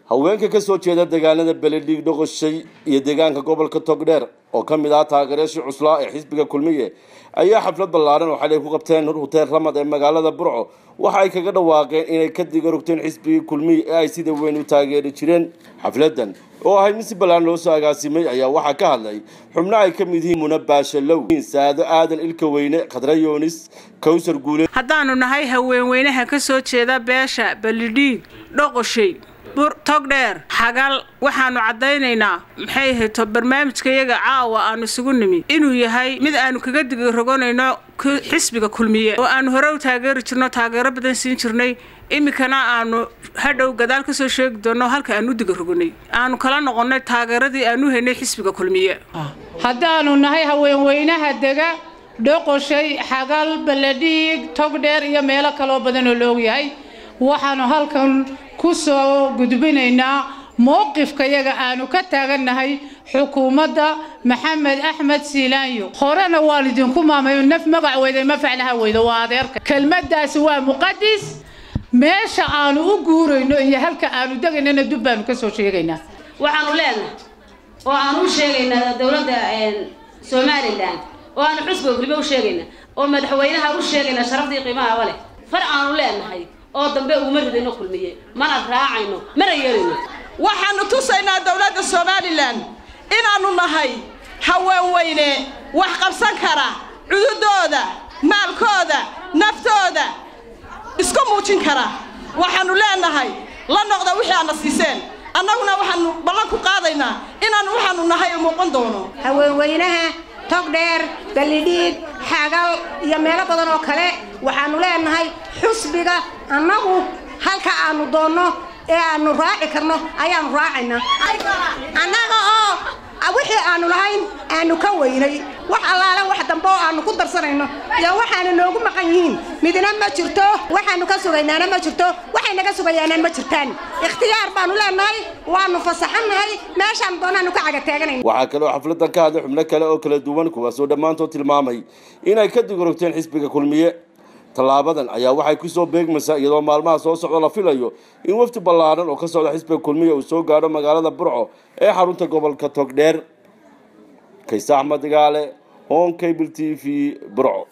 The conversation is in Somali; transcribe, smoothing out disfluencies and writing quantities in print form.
Haweenka ka soo jeeda deegaanada Beledhig, Dhoqoshay iyo deegaanka gobolka Togdheer oo ka mid ah taageerayaashii cuslaa ee xisbiga Kulmiye ayaa xaflad ballaaran oo xalay ku qabteen Hotel Ramad ee magaalada Burco. Waxa ay kaga dhawaaqeen inay ka diga rogteen xisbigii Kulmiye ee ay sida weyn u taageeri jireen. Xafladan oo ahayd mid si ballaaran loo soo agaasimay ayaa waxaa ka hadlay xubno ay ka mid yihiin Muna Baashalow, Saado Aadan Ilka Weyne, Khadra Yoonis, Kowsar Guule. Haddaanu nahay haweenweynaha ka soo jeeda beesha Balidhiig, Dhoqoshay, Togdheer, Xagal, waxaanu caddaynaynaa, maxay ahayto, barnaamijkayaga caawa aanu isugu nimi inuu yahay mid aanu kaga diga roganayno xisbiga Kulmiye oo aanu hore u taageeri jirno, taageero badan siin jirnay, iminkana aanu hadhow gadaal ka soo sheegi doonno halka aanu u diga roganay, aanu kala noqonnay taageeradii aanu haynay xisbiga Kulmiye. Haddaanu nahay haweenweynaha dega Dhoqoshay, Xagal, Baledhiig, Togdheer iyo meelo kaloo badan oo laogyahay, waxaanu halkan ku soo gudbinaynaa mowqifkayaga aanu ka taagannahay xukuumadda Maxamed Axmed Siilaanyo. Horena waan idinku maamayo, naf magac weyday ma faclaha weydo, waa adeerka. Kelmaddaasi waa muqadis. Meesha aanu u guurayno iyo halka aanu degaynana dub baanu ka soo sheegaynaa. Waxaanu leenahay oo aanu u sheegaynaa dowladda Somaliland oo aanu xusbiga Kulmiye u sheegaynaa oo madaxweynaha u sheegaynaa, sharaftii qiimaha leh, far aanu leenahay oo dambe uguma ridayno Kulmiye, mana raacayno, mana yeelayno. Waxaanu tusaynaa dowladda Somaliland inaannu nahay haweenweyne wax qabsan kara, cududooda, maalkooda, naftooda isku muujin kara. Waxaannu leenahay, la noqda wixii aadna siiseen. Annaguna waxaanu ballan ku qaadaynaa inaannu waxaanu nahay muuqan doono. Haweenweynaha Togdheer, Balidhiig, Xagal iyo meelo badan oo kale waxaanu leenahay, xusbiga annagu halka aanu doonno ee aanu raaci karno ayaanu raacaynaa, annaga oo wixii aanu lahayn aanu ka weynay. Wax allaale wax dambe oo aanu ku darsanayno iyo waxaanu noogu maqan yihiin midna ma jirto. Waxaanu ka sugaynaana ma jirto, waxay naga sugayaana ma jirtaan. Ikhtiyaar baanu leenahay, waanu fasaxannahay, meeshaan doonaanu ka caga taaganayna. Waxaa kaloo xafladan ka hadlay xubno kale oo kala duwan, kuwaasoo dhammaantood tilmaamay inay ka digrogteen xisbiga Kulmiye. Tallaabadan ayaa waxay kusoo beegmaysaa iyadoo maalmaha soo socda la filayo in wafdi ballaaran oo ka socda xisbiga Kulmiye uu soo gaadho magaalada Burco ee xarunta gobolka Togdheer. Kayse Axmed Gaale, Horn Cable TV, Burco.